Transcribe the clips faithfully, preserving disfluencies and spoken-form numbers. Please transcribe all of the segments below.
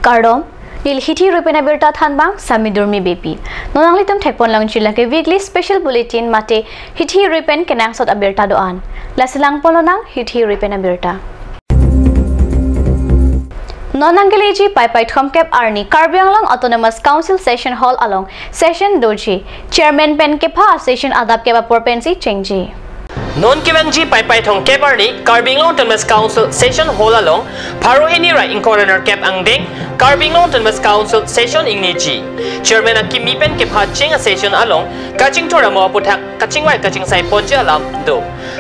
Kardom, neli hithi rui pen abirta thanbang Sami Durmi Beypi. Non nanglitum thekpon longji lake weekly special bulletin mate hithi rui pen kenangsot abirta do-an. Lasi langpon lonang hithi rui pen abirta. Non nangkeleji Paipai thomkep arni Karbi Anglong Autonomous Council Session Hall along session doji. Chairman pen kepha session adap kep apor pensi chengji. Non kevangji Paipai thomkep arni Karbi Anglong Autonomous Council Session Hall along pharo hini ra ingkoi ra nerkep angdeng Karbi Anglong Autonomous Council Session ingneji. Chairman akimi pen kepha cheng a-session along kachingthur amo aputhak kachingvai kachingsai ponji alam do.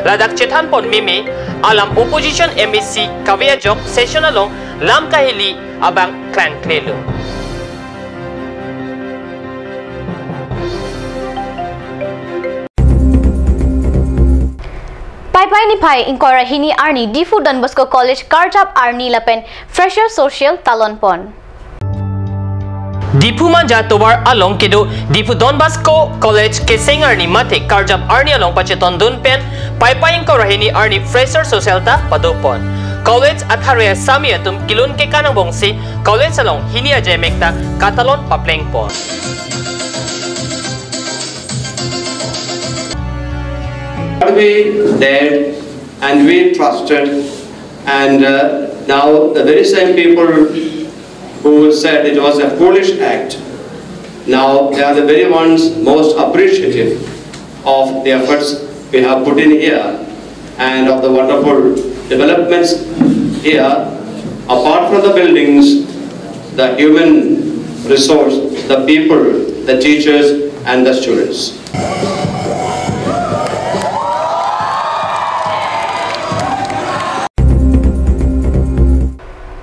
Ladak chethan pon meme alam opposition M A C kave ajok session along lam kahili abang klangklelo. Paipai niphai ingkoi ra hini arni Diphu Don Bosco College karjap arni lapen fresher social talon pon. Diphu Manja tovar along kedo Diphu Don Bosco College keseng arni mate karjap arni along pachetondun pen Paipai ingkoi ra hini arni fresher social ta padopon. College athare asami atum kelun kekan angbongsi college along hini ajaimek ta katalon paplengpon. We dared and we trusted, and uh, now the very same people who said it was a foolish act, now they are the very ones most appreciative of the efforts we have put in here and of the wonderful developments here. Apart from the buildings, the human resource, the people, the teachers, and the students.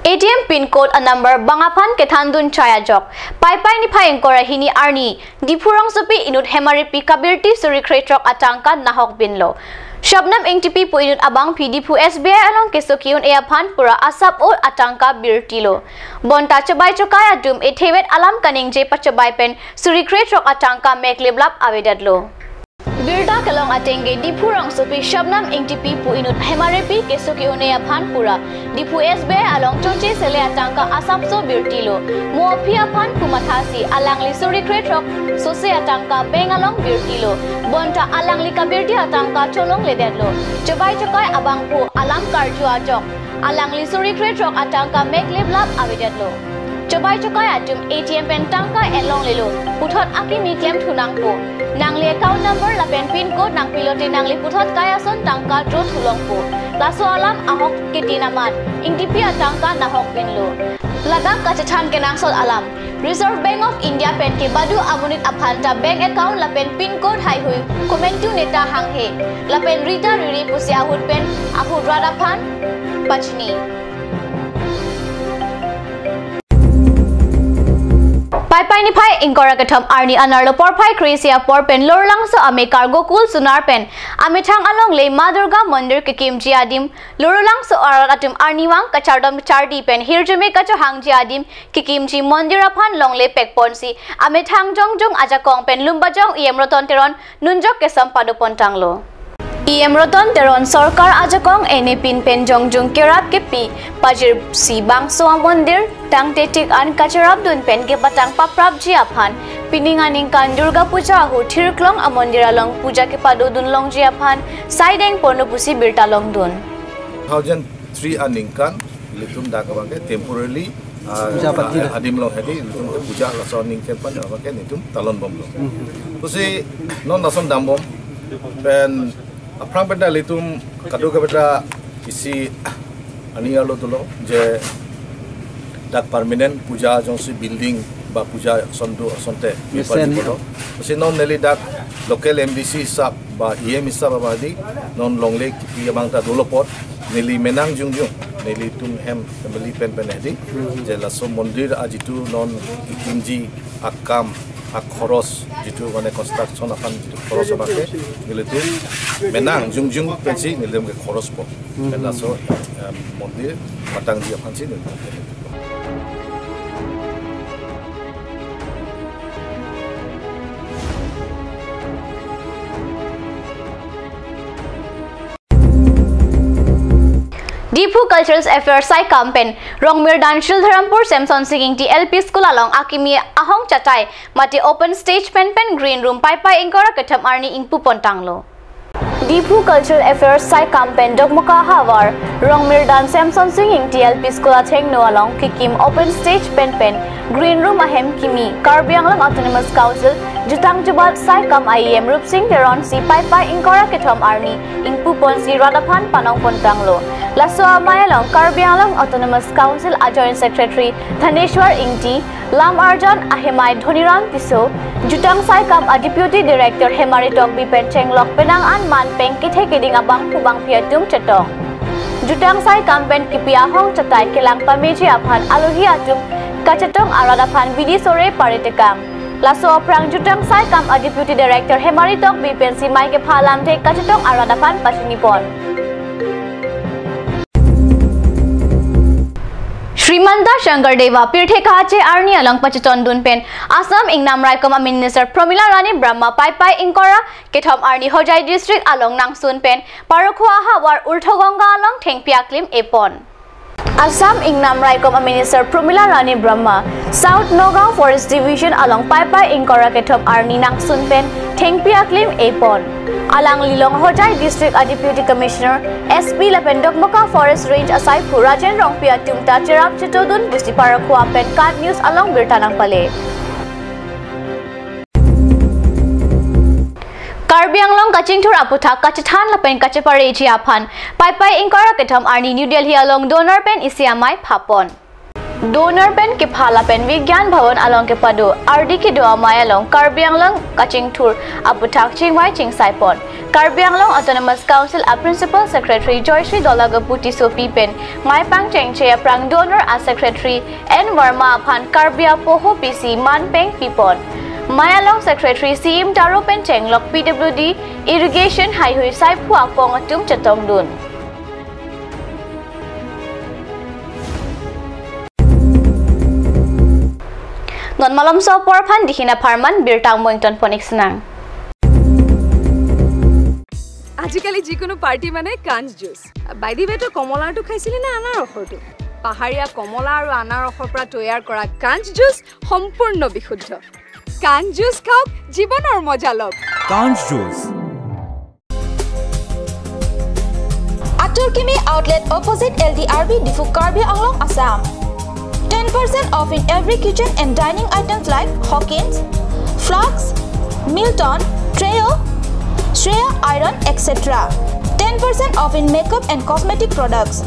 A T M pin code a-number bang aphan kethandun chai ajok Paipai niphai ingkoi ra hini arni Diphu rongsopi inut Hemarepi kabirti suri krethrok atangka nahok binlo. Shabnam Engtipi pu inut abangpi Diphu S B I along keso ki-un-e aphan pura asap-o atangka birtilo. Bonta chobai chokai atum ethevet alam kaningje pachobai pen suri krethrok atangka mek leblap avedetlo. Birta kelong atengke Diphu rongsopi Shabnam Engtipi pu inut Hemarepi keso ki-un-e aphan pura Diphu S B I along choche sele atangka asapso birtilo. Mo aphi aphan pu mathasi alangli suri krethrok sose atangka bank along birtilo. Bonta alangli kabirti atangka cholongledetlo. Chobai chokai abangphu alam karju ajok alangli suri krethrok atangka mek leblap avedetlo. Chobai chokai atum A T M pen tangka enlonglelo puthot akimi klemthu nangpo. Nangli account number lapen pin code nangpilote nangli puthot kai ason tangka draw thulongpo. Laso alam ahok ketin amat Engtipi atangka nahok binlo. Ladak kachethan kenangsot alam. Reserve Bank of India pen kebadu amonit aphan ta bank account lapen pin code haihui komantu neta hanghe lapen rita riri pusi ahut pen ahut rat aphan pachini. Paipai niphai ingkoi ra kethom arni anerlo porphai kre-isi apor pen Lorulangso amekar Gokul Sonar pen amethang alongle Ma Durga Mondir kekimji adim Lorulangso arat atum arnivang kachardom chardi pen hirjume kachohangji adim kekimji mondir aphan longle pekponsi amethang jongjung ajakong pen Lumbajong E M Roton Teron nunjok kesom padopontanglo. E M Roton Teron sorkar ajakong ene pin pen jongjung kerap kepi pajirsi bangso amondir tangte tik an kacharapdun pen kepatang paprapji aphan pining aningkan Durga Puja ahut thirklong amondir along puja kepadodun longji aphan saideng ponlo pusi birta longdun. Thousand three aningkan ilitum dak abangke temporarily, ah, Puja pati ah, adim along hedi ilitum ke puja laso aningkan pen abangke nelitum talon bomlo. Hmm. Pusi non lason dambom pen aphrang pen ta ilitum kado kabeta isi ani arlo dolo je dak permanent puja jongsi building ba puja ason do asonte mesen. Pusi non neli dak local M D C hisap ba E M hisap abang hedi non longle kipi abang ta dolo apot neli menang jongjung nelitum hem family pen pen hedi je laso mondir ajitu non kekimji akam akhoros jitu mane construction aphan jitu khoros abangke nelitum menang jongjung pensi nelitum ke khorospo. Pen laso, em, mondir patangji aphansi nelitum ke D Diphu Cultural Affairs saikam pen Rongmirdan Shildharampur Semson Sing Ingti L P School along akimi ahong chatai mate open stage pen pen green room Paipai ingkoi ra kethom arni ingpu pon tanglo. Diphu Cultural Affairs saikam pen Dokmoka havar Rongmirdan Semson Sing Ingti L P School athengno along kikim open stage pen pen green room ahem kimi Karbi Anglong Autonomous Council jutang jubat saikam I E M Rupsing Teronsi Paipai ingkoi ra kethom arni ingpu ponsi rat aphan panong pon tanglo. Laso amei along Karbi Anglong Autonomous Council a Joint Secretary Dhaneshwar Ingti, lam arjan ahemai Dhoniram Tisso, jutang saikam a Deputy Director Hemari Tokbi pen chenglok penang an man peng kethe keding abangphu bangphi atum chetong. Jutang saikam pen kipi ahong chatai kelang pameji aphan alohi atum kachetong arat aphan bidi sore paritekang. Laso aphrang jutang saikam a Deputy Director Hemari Tokbi pensi mei kepha lamthe kachetong arat aphan pachini pon. Shrimanta Shankar Deva pirthe kache arni along pachitondun pen Assam Ingnam Raikom a Minister Pramila Rani Brahma Paipai ingkoi ra kethom arni Hojai District along nangsun pen Parokhowa havar Urtho Ganga along thengpi aklim epon. Assam Ingnam Raikom a Minister Pramila Rani Brahma South Nagaon Forest Division along Paipai ingkoi ra kethom arni nangsun pen thengpi aklim epon. Alangli along Hojai District a Deputy Commissioner, S P lapen Dokmoka Forest Range asaiphu Rajen Rongpi atum ta cherap chetodun pusi Parokhowa pen KAT News along birta nangpale. Karbi Anglong kachingthur aputhak kachethan lapen kachepareji aphan Paipai ingkoi ra kethom arni New Delhi along Donor pen isi amei phapon. Donor pen kepha lapen Vigyan Bhavan along kepado ardi kedo amei along Karbi Anglong kachingthur aputhak chingvai chingsaipon. Karbi Anglong Autonomous Council a Principal Secretary Joyshri Dolagapu Tissopi pen mei pangchengche aphrang Donor a Secretary N Verma aphan Karbi apoho pisi man peng pipon. Mei along Secretary C M Taro pen chenglok P W D, irrigation, haihui saiphu akong atum chetongdun. Non malomso apor aphan dihin apharman birta mo ington pon-ik sinang. আজিকালি যিকোনো পাৰ্টি মানে কাঞ্চ juice. By the ৱে, তো কমলাৰটো খাইছিলি নে আনাৰসৰটো? পাহাৰীয়া কমলা আৰু আনাৰসৰ পৰা তৈয়াৰ কৰা কাঞ্চ জুচ সম্পূৰ্ণ বিশুদ্ধ। কাঞ্চ জুচ খাওক, জীৱনৰ মজা লওক। কাঞ্চ juice. Atur Kimi Outlet, opposite L D R B, Diphu, Karbi Anglong, Assam. Ten percent off in every kitchen and dining items like Hawkins, Flask, Milton, Trio, Shreya Iron, et cetera. Ten percent off in makeup and cosmetic products.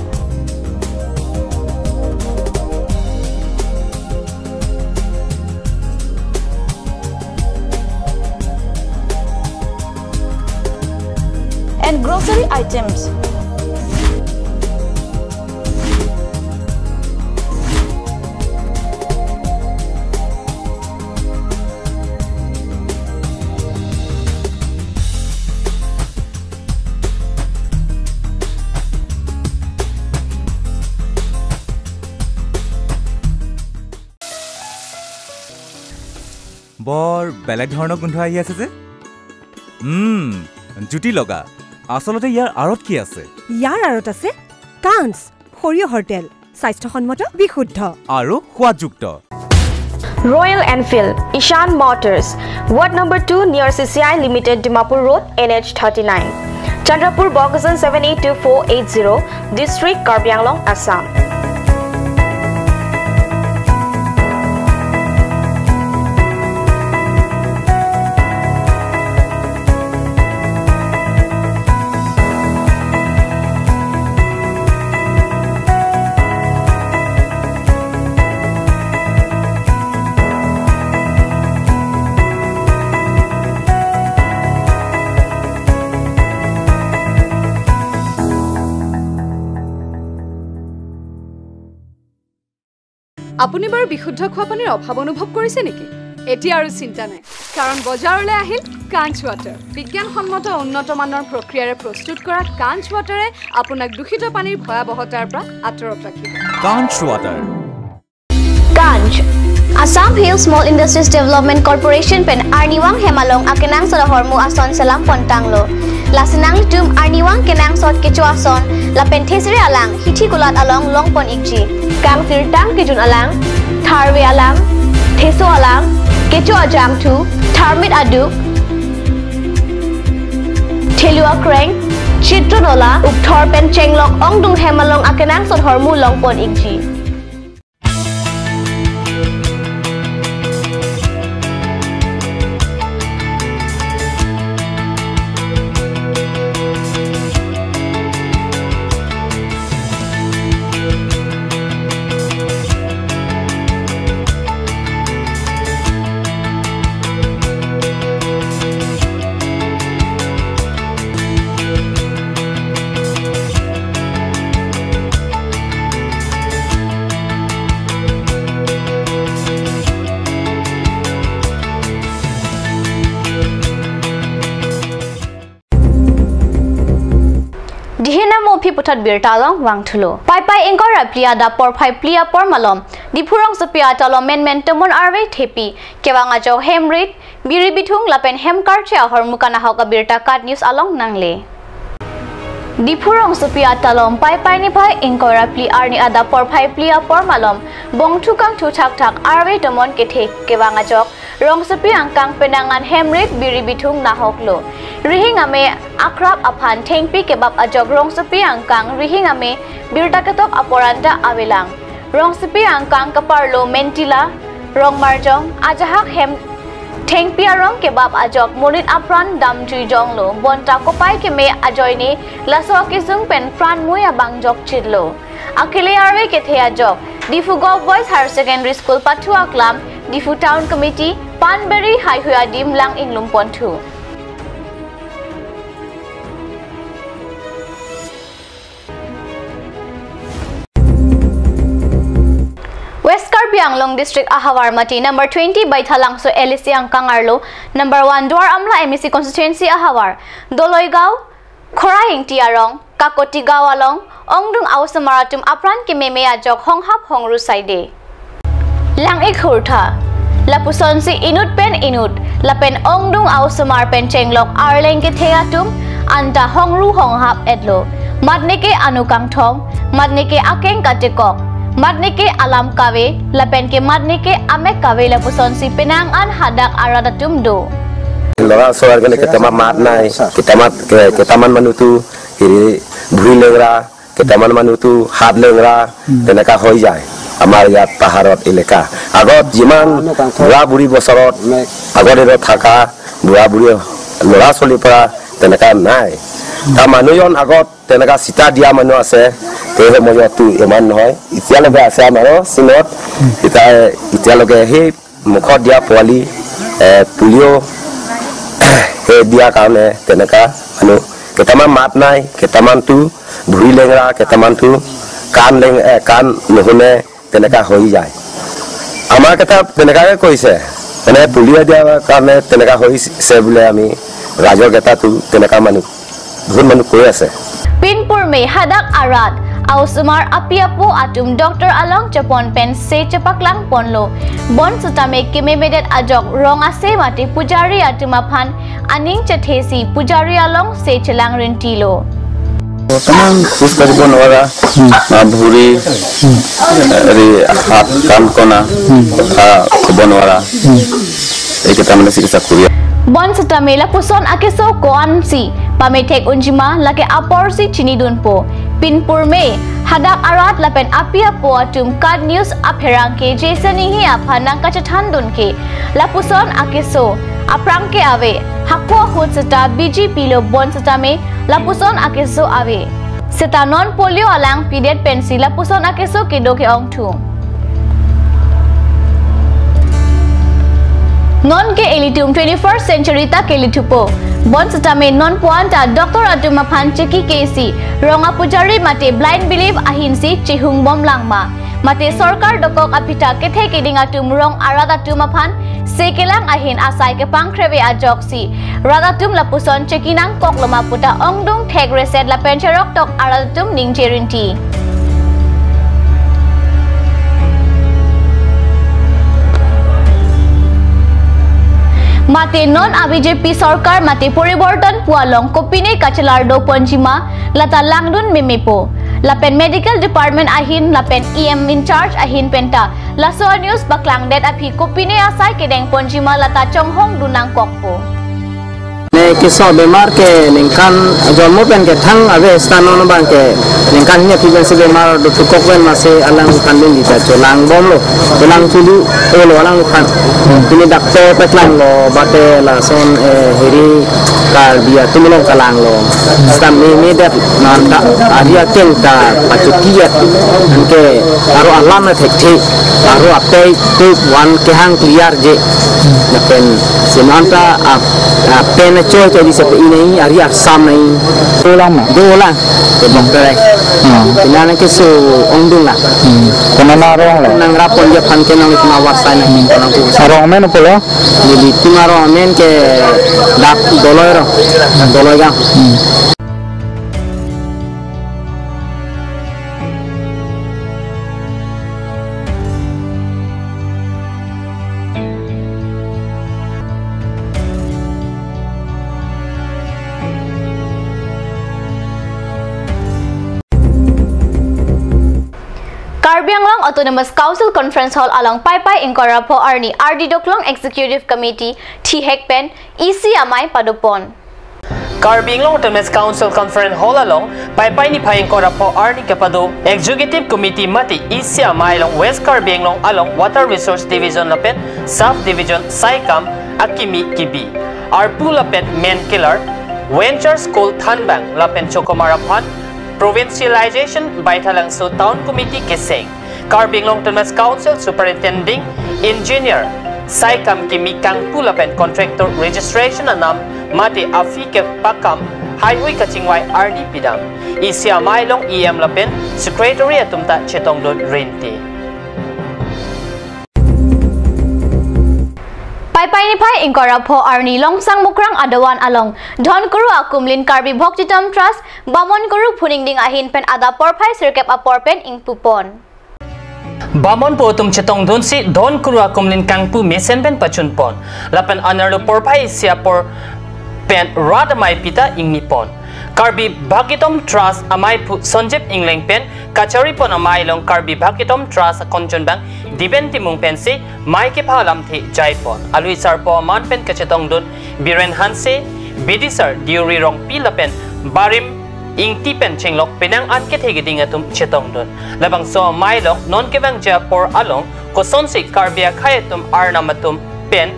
And grocery items. বৰ বেলেগ ধৰণৰ গোন্ধ আহি আছে যে। উম, জুতি লগা। আচলতে ইয়াৰ আঁৰত কি আছে? ইয়াৰ আঁৰত আছে কাঞ্চ, সৰিয়হৰ তেল, স্বাস্থ্যসন্মত, বিশুদ্ধ আৰু সোৱাদযুক্ত। Royal Enfield, Ishan Motors, Ward number two near C C I Limited, Dimapur Road, N H thirty-nine, Chandrapur, Bokajan seven eight two four eight zero, District, Karbi Anglong, Assam. আপুনি বাৰু বিশুদ্ধ খোৱা পানীৰ অভাৱ অনুভৱ কৰিছে নেকি? এতিয়া আৰু চিন্তা নাই, কাৰণ বজাৰলৈ আহিল কাঞ্চ ৱাটাৰ। বিজ্ঞানসন্মত উন্নত মানৰ প্ৰক্ৰিয়াৰে প্ৰস্তুত কৰা কাঞ্চ ৱাটাৰে আপোনাক দূষিত পানীৰ ভয়াৱহতাৰ পৰা আঁতৰত ৰাখিব। কাঞ্চ ৱাটাৰ। কাঞ্চ। Assam Hill Small Industries Development Corporation pen Arnivang Hemalong akenangsot ahormu ason selam pontanglo. Lasi nanglitum arnivang kenangsot kecho ason lapen thesere alang hithi kulat along longpon ikji. Kangsirtang kejun alang, tharve alang, theso alang, kecho ajangthu, tharmit aduk, thelu akreng, chitro nola, ukthor pen chenglok ongdung hem along akenangsot ahormu longpon ikji. Dihin amo aphi puthot birta along vangthulo. Paipai ingkoi ra phli adap porphai phli apor malom Diphu rongsopi atalom menmen tomon arve thepi kevang ajok hemrit, biri bithung lapen hem karche ahormu kanahok abirta KAT News along nangle. Diphu rongsopi atalom Paipai niphai ingkoi ra phli arni adap porphai phli apor malom bongthu kangthu thakthak arve tomon kethe kevang ajok rongsopi angkang penang an hemrit biri bithung nahoklo. Rihing ame akrap aphan thengpi kebap ajok rongsopi angkang rihing ame birta ketok apor anta avelang. Rongsopi angkang kaparlo mentila, rongmarjong, ajahak hem thengpi arong kebap ajok monit apran damjui jonglo, bonta kopai keme ajoine laso akesung pen pran mui abang jokchitlo. Akele arve kethe ajok Diphu Govt Boys Higher Secondary School pathu aklam, Diphu Town Committee, Panberi haihui adim lang inglum ponthu. West Karbi Anglong District ahavar mate number twenty Baithalangso LAC angkang arlo number one Duar Amla MAC constituency ahavar Doloigaon, Khora Ingti arong, Kakoti Gaon along ongdung a-osomar atum apran kememe ajok honghap hongru saide. Lang-ik hurtha. Lapusonsi inut pen inut lapen ongdung a-osomar pen chenglok arleng kethe atum anta hongru honghap etlo. Mat neke anu kangthong, mat neke akeng katekok, mat neke alam kave lapen ke mat neke amek kave lapusonsi penang an hadak arat atum do. Lora so argane ketama mat nai, ketama ke-, ketaman manutu, iri bhuri lengra, ketaman manutu hat lengra, hmm, teneka hoi jai. Amar yat paharot eleka. Agot jiman bura buri bosorot, agot ero thaka, bura buri lora soli pra, teneka nai. Ta manujon agot teneka sita dia manu ase, te he moyo tu eman hoi. Itia loge ase amaro sinot, ita, itia loge he mukhot dia poali, eh, polio, he dia karone teneka manu ketaman mat nai, ketaman tu bhuri lengra, ketaman tu kan leng, eh, kan nuhune teneka hoi jai. Amar keta teneka ke koise, mane polio dia karone teneka hoise bule ami raijo keta tu teneka manu. Bhun manu koi ase. Pinpur me hadak arat a-osomar api apo atum doctor along chepon pen se chepaklang ponlo. Bonsetame kememedet ajok rong ase mate pujari atum aphan aning chethesi pujari along se chelang rintilo. Bottoman khoj karibo nwara, hmm, ah, bhuri, hmm, eh, ri hat kan kona, hmm, kotha kobo nwara. Hmm. Eketamane si kesa kuriya. Bonsetame lapuson akeso ko-ansi pamethek unjima lake aporsi chinidunpo. Pinpur me hadak arat lapen api apo atum KAT News apherangke Jason Enghi aphan nangkachethandun ke lapuson akeso aphrang ke ave, hako ahut seta BJP lo bonsetame lapuson akeso ave. Seta non polio alang pidet pensi lapuson akeso kedo ke-ongthu. Non ke ilitum twenty-first century ta kelithupo. Bonsetame non puan ta doctor atum aphan cheki kesi rong apujari mate blind belief ahinsi chehungbom langma. Mate sorkar dokok apita kethe keding atum rong arat atum aphan se kelang ahin asai kepangkreve ajoksi rat atum lapuson cheki nangkok loma puta ongdung thek reset lapen cherok tok arat atum ningje rinti. Mate non a-B J P sorkar mate poriborton pu along kopine kachelar do ponjima lata langdun memepo. Lapen medical department ahin lapen E M in charge ahin penta laso news paklangdet aphi kopine asai kedeng ponjima lata chonghong dun nangkokpo. Ne keso bemar ke ningkan jonmo pen ke thang ave stano no bang ke ningkan hini aphi pensi bemar do tukok pen masi alangliphan dun dita cholang bomlo, cholang chulu olo alangliphan. Pini doctor peklanglo bate lason, eh, hiri Karbi atum along kalanglo. Stam me me det nanta ari akeng ta pachuti ya. Anke aro alam na thekthe, aro apei tu wan kehang clear je. Lapen semanta ap, apen choi choi di sepe inai ari arsam nai. Dolang ma? Dolang. Ke bok tere. Hmm. Pinana keso ongdung la. Hmm. Kona na rong lo? Nangrap pon dia phan ke nang ikma warsai nang. Hmm. Nang tu. Arong men pulo? Jadi tum arong amen ke dak Doloi ro. Doloi gang. Hmm. Karbi Anglong Autonomous Council Conference Hall along Paipai ingkoi ra pho arni R D Doklong Executive Committee thihek pen isi amei padopon. Karbi Anglong Autonomous Council Conference Hall along Paipai niphai ingkoi ra pho arni kepado Executive Committee mate isi amei along West Karbi Anglong along Water Resource Division lapen Sub Division saikam akimi kibi, arpu lapen men kelar, Venture School thanbang lapen chokomar aphan, Provincialization Baithalangso Town Committee keseng, Karbi Anglong Autonomous Council Superintending Engineer saikam kimi kangpu lapen contractor registration anam mate a-fee kepakam haihui kachingvai ardi pidam. Isi amei along E M lapen Secretary atum ta chetongdun rinte. Paipai niphai ingkoi ra pho arni Longsang Mukrang adovan along Dhonkuru Akumlin Karbi Bhaktitom Trust Bamon Kuru Phuningding ahin pen adap porphai sirkep apor pen ingpupon. Bamon pu atum chetongdunsi Dhonkuru Akumlin kangpu mesen pen pachunpon. Lapen anerlo porphai isi apor pen rat amei pita ingmipon. Karbi Bhaktitom Trust ameiphu Sonjib Engleng pen kacharipon amei along Karbi Bhaktitom Trust akonchunbang Diben Timung pensi mei kepha alamthe jaipon. Alui sarpo aman pen kachetongdun Biren Hanse, Bidisar Diuri Rongpi lapen Barim Ingti pen chenglok penang an kethe keding atum chetongdun. Labangso amei along non kevangji apor along kosonsi Karbi akhei atum arnam atum pen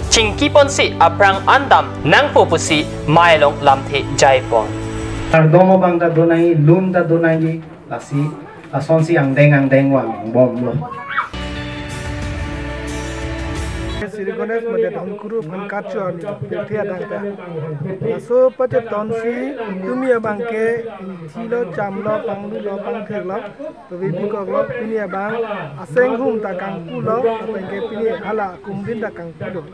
chingkiponsi aphrang an dam nangpo pusi mei along lamthe jaipon. Kardom abang ta do nangji, lun ta do nangji, lasi lasonsi angdeng angdeng vangbomlo. Sri Ganesh mate Dhonkuru aphan kachor ni pirthe adang ta. Laso pachetonsi tumi abang ke inthilo, chamlo, panglulo, pangtheklo, tovi bikoklo, pini abang aseng hum ta kangpulo, lapen ke pini hala akumlin ta kangpulo.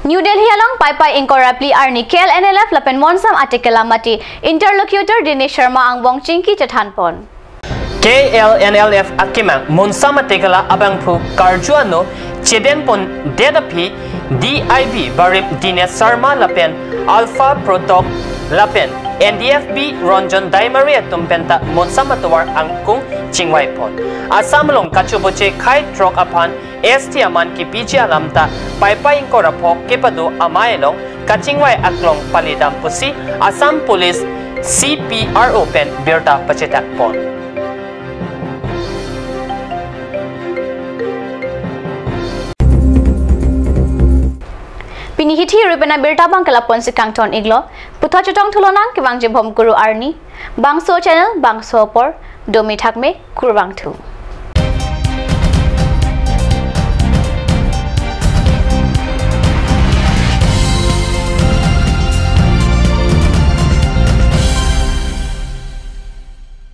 New Delhi along Paipai ingkoi ra phli arni K L N L F lapen Monsam Atekela mate interlocutor Dinesh Sharma angbong chingki chethanpon. K L N L F akemang Monsam Atekela abangphu karju ano chedenpondet aphi D I B Barim Dinesh Sharma lapen Alpha Protok lapen N D F B Ranjan Daimari atum penta Monsam atovar angkung chingvaipon. Assam along kachoboche khai throk aphan S T aman kepiji alam ta Paipai ingkoi ra pho kepado amei along kachingvai aklong palidam pusi Assam Police C P R O pen birta pachetakpon. Pini hithi rupena birta abang ke lapu-ansi kangton iklo, puthot chetongthu lonang kevangji Bhomkuru arni, bangso channel, bangso apor, domi thakme, kurvangthu.